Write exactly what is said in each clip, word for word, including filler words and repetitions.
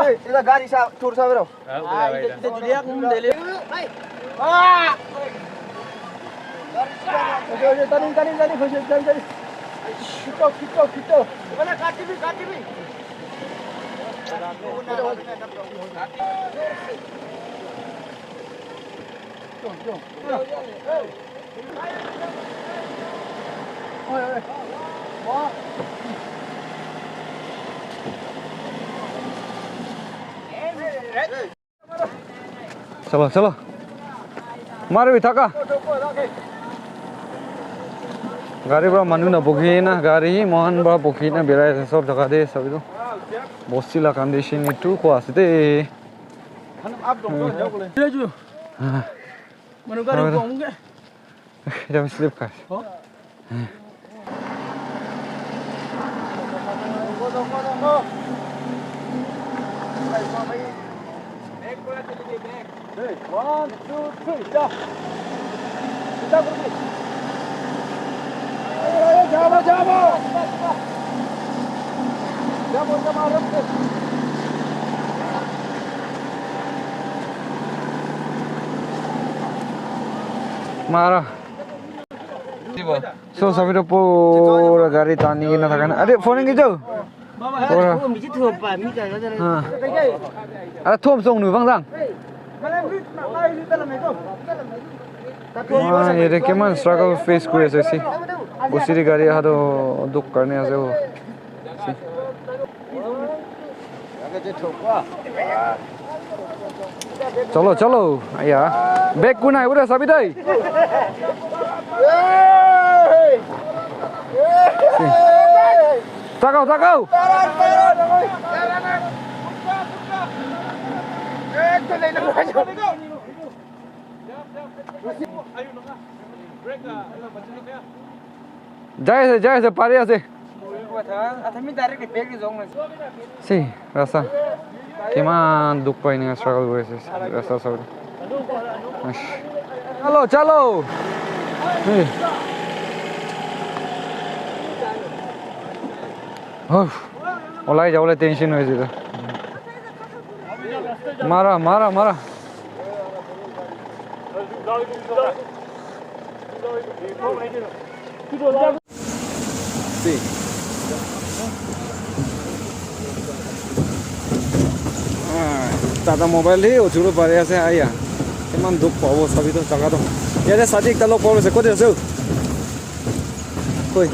Hey, ila gari sa, tur sa bro. Ah, ita, ita julia kung dele. Ah! Oke, oke, tani, tani, tani, tani, tani. Kito, kito, kito. Mana kati bi, kati bi. Chalo, chalo. Mari bi thaka. Gari para manu na bogi na, gari mohan para bogi na berai ase sob jaga te sabi tu. Bosti la condition itu ko ase de. Manu gari ko. Ekdam slip khai. Hey, one, two, three, jump. Jump, jump, jump. Jump, jump, jump. Mara. So, sabi to pura gari tani kena thaka na. Are, phone ngi jo. Pura. Ha. Are, thom song nu bang sang. Ah, yate kiman struggle face kuri ase si. Bosti te gari aha to dukh karne ase wo. Si. Chalo, chalo. Aya. Bag kunai, udah sabi dai. Takau, takau. Jai ase, jai ase, pari ase. Si, rasta. Kiman dukh pai na struggle kuri ase, rasta sab. Chalo, chalo. Hey. Huh. Olai jabole tension hoise to. Mara, mara, mara. Ah, Tata Mobile he, uchuru pare ase, aya. Kiman dukh pabo, sabi to jaga to. Yate sadi ekta log pabo ase, koti ase? Koi.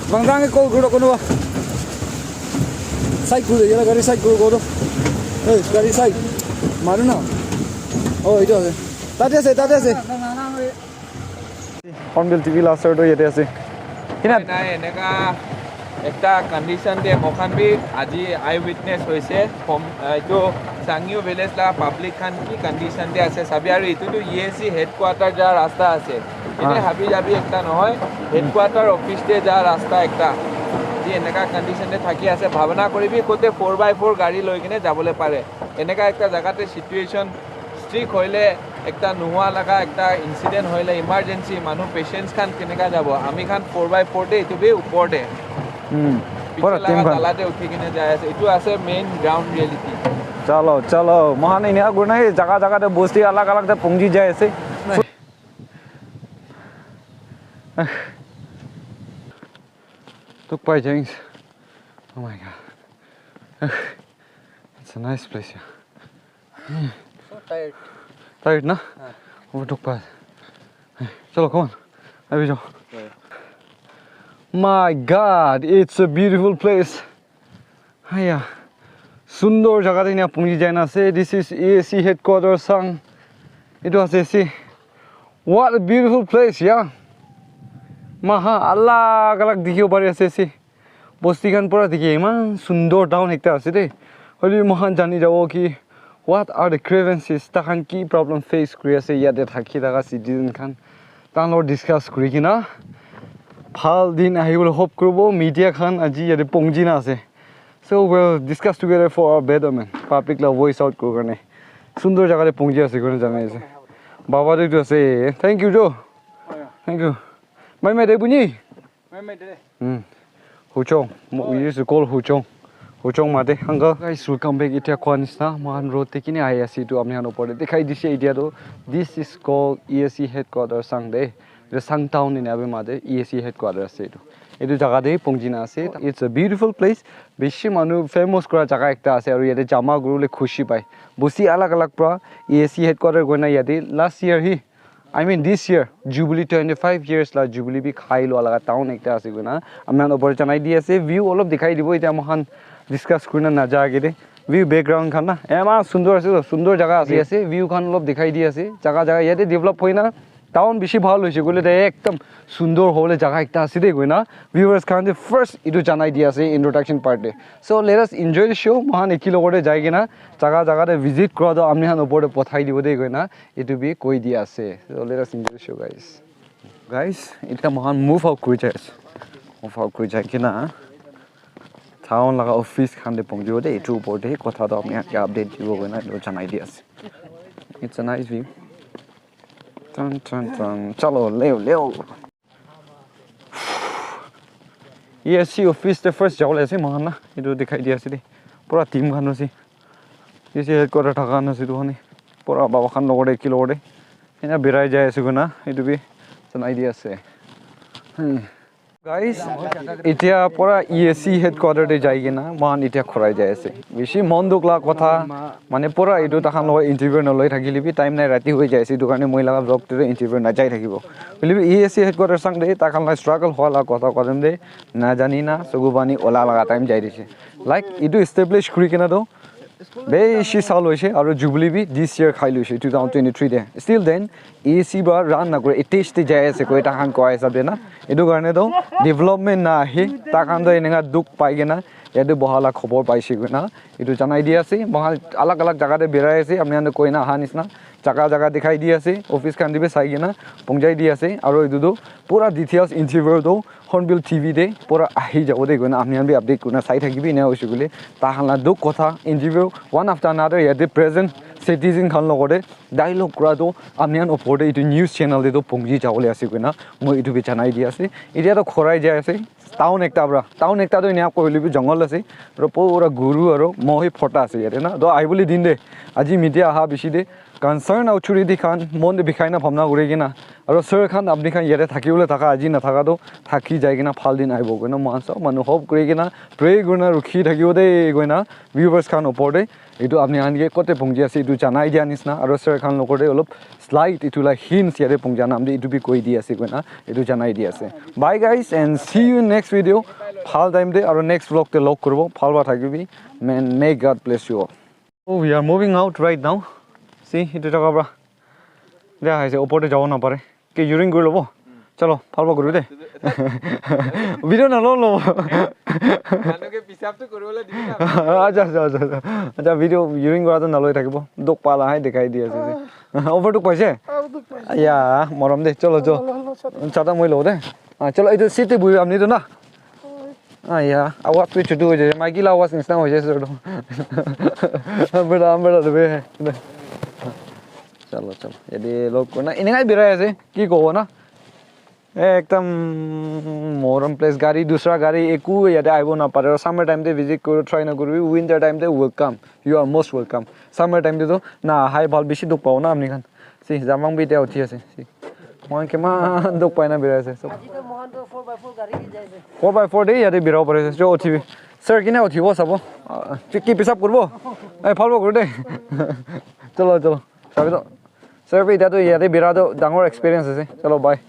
Bang bang call kuro kunuba. Side kuro, yala gari side kuro, kuro. Hey, gari side. Maru na. Oh, etu ase. Tate ase, tate ase. Hornbill T V la sir to yate ase. Hina. Nai, nai, eneka ekta condition te moikhan bi aji eye witness hoise. Hom-, ah, etu Sangyu village la public khan ki condition te ase sabi, aru etu tu E A C headquarter ja rasta ase. Ene Ah. Habi jabi ekta nohoi, headquarter office te ja rasta ekta. Ji eneka condition te thaki ase, bhabana koribi kote four by four gari loi kene jabole pare. Eneka ekta jaga te situation strict hoile ekta nohua laga ekta incident hoile emergency manu patients khan keneka jabo? Ami khan four by four te etu bi upor te. Hmm. Piche Pura team laga khan. Dala te uthi kene jai ase. Etu ase main ground reality. Chalo, chalo. Mohan enia gurna jaga jaga te bosti alag alag te pungji jai ase. Nai. Tuk pai James. Oh my God. It's a nice place, yeah. So tired. Tired, na? Ah. Oh, tuk pai. Chalo, come on. Abhi jao. Yeah. My God, it's a beautiful place. Haya. Sundor jaga te enia pungji jai na ase. This is E A C headquarters sang. Etu ase si. What a beautiful place, yeah. Maha alag alag dikhibo pari ase si. Bosti khan pura dikhi, iman sundor town ekta ase de. Hoilebi moikhan jani jabo ki what are the grievances, takhan ki problem face kuri ase yate thaki thaka citizen khan. Tahan log discuss kuri kena bhal din ahibole hope kuribo. Media khan aji yate pongji na ase. So we'll discuss together for our betterment. Public la voice out kuri karne. Sundor jaga te pongji ase koina janai ase. Baba tu etu ase. Thank you, Jo. Thank you. Mai mai de buni. Hmm. Huchong. Mo-, we used to call Huchong. Huchong mate, uncle. Guys, welcome back. Itia koa nisna, mohan road te kine ahi ase, etu apni khan opor te dikhai dise. Itia toh, this is called E S C headquarter Sang de. Etu Sang town ena abe mate E S C headquarter ase etu. Etu jaga te pongji na ase. It's a beautiful place. Bishi manu famous kura jaga ekta ase, aru yate jama kuribole khushi pai. Bosti alag alag pra E S C headquarter koina yate last year hi, I mean, this year, Jubilee, twenty-five years la Jubilee bi khai lua laga town ekta ase koina. Ami khan opor janai di ase, view olop dikhai dibo, itia moikhan discuss kurina naja age de. View background khan na, eman sundor ase, sundor jaga ase, ase, view khan olop dikhai di ase. Jaga jaga yate develop hoina, town bishi bhal hoise koile de, ekdam sundor hobole jaga ekta ase de koina. Viewers khan de first etu janai di ase introduction part de. So let us enjoy the show. Moikhan eki logote jai kena jaga jaga te visit kura toh ami khan opor te pathai dibo de koina. Etu bi koi di ase. So let us enjoy the show, guys. Guys, eta moikhan move out kuri jai ase. Move out kuri jai kena town laga office khan te pongjibo de, etu opor te kotha toh apni khan ke update dibo koina etu janai di ase. It's a nice view. Tan, tan, tan. Chalo, leo, leo. E S C office te first jabo le ase moikhan na. Etu dikhai di ase de. Pura team khan ase. E S C headquarter thaka khan ase etu khan. Pura baba khan logote, ki logote. Ena birai jai ase koina. Etu bi janai di ase. Hmm. Guys, itia pura E S C headquarter te jai kena moikhan itia khurai jai ase. Bishi mon dukh la kotha, mane pura etu takhan logot interview naloi thakile bi time nai, rati hoi jai ase, etu karne moi laga vlog te toh interview najai thakibo. Hoile bi E S C headquarter sang de takhan la struggle hua la kotha koa time de najani na sugu pani ola laga time jai dise. Like etu establish kuri kena toh bishi sal hoise, aru Jubilee bi this year khai loise two thousand twenty-three te. Still then, E S C ba run nakure, attach te jai ase koi takhan koa hisab te na. Etu karne toh development na ahi, takhan toh eneka dukh pai kena yate boha la khobor paise koina etu janai di ase. Moikhan alag alag jaga te birai ase, apni khan toh koina aha nisna jaga jaga dikhai di ase, office khan te bi sai kena pongjai di ase. Aru etu toh pura details interview toh Hornbill T V te pura ahi jabo de koina apni khan bi update kurina sai thakibi. Ena hoise koile takhan la dukh kotha interview one after another yate present citizen khan logote dialogue kura toh apni khan opor te etu news channel te toh pongji jabo le ase koina moi etu bi janai di ase. Itia toh khurai jai ase town ekta pra, town ekta toh ena koile bi jungle ase, aru pura guru aru moi phota ase yate na. Toh ahibole din de aji media aha bishi de concern authority khan mon te bikhai na bhabna kuri kena, aru sir khan apni khan yate thaki bole thaka aji na thaka toh thaki jai kena bhal din ahibo koina moikhan sob manu hope kuri kena pray kurina rukhi thakibo de koina viewers khan opor te etu apni khan ke kote pongji ase etu janai dia nisna, aru sir khan logote olop slight etu la hints yate pongja nam de etu bi koi di ase koina etu janai di ase. Bye guys and see you next video. Bhal time te aru next vlog te log kuribo. Bhal ba thakibi. Man, may God bless you all. Oh, we are moving out right now. See, etu jaga pra. Dia aise, opor te jabo na pare. Ke urine kuri lobo? Chalo, bhal ba kuru de. Video na lo lo. Manu ke pisap tu kuru la dibi na. Acha, acha, acha, acha. Acha, video urine kura tu na loi thakibo. Dukh pala hai dikhai di ase. Over dukh paise? Ah, dukh paise. Ya, morom de. Chalo, chalo. Lo, lo, lo, chalo. Chata moi lo de. Ah, chalo, etu seat te buhi amni tu na. Ah, ya, awaz bhi chutu ho jai, maiki la awaz nisna ho jai, sir. Bada, bada, bada. Chalo, chalo. Yate log kurna, eneka birai ase, ki kobo na? Ekdam morom place, gari, dusra gari, eku yate ahibo na pare. Summer time te visit kuru, try na kuru, winter time te welcome. You are most welcome. Summer time te to na, hai bhal bishi dukh pabo na apni khan. Si, jamang bi etia uthi ase. Si. Moikhan kiman dukh pai na birai ase. So. Aji to moikhan to four by four gari di jai ase. Four by four de yate birabo pari ase. Jo uthibi. Sir, kine uthibo sabo? Ah, ki, ki pisap kuribo? Eh, bhal pa kuru de. Chalo, chalo. Sabi to. Sir, bi etia to yate bira to dangor experience ase. Chalo, bye.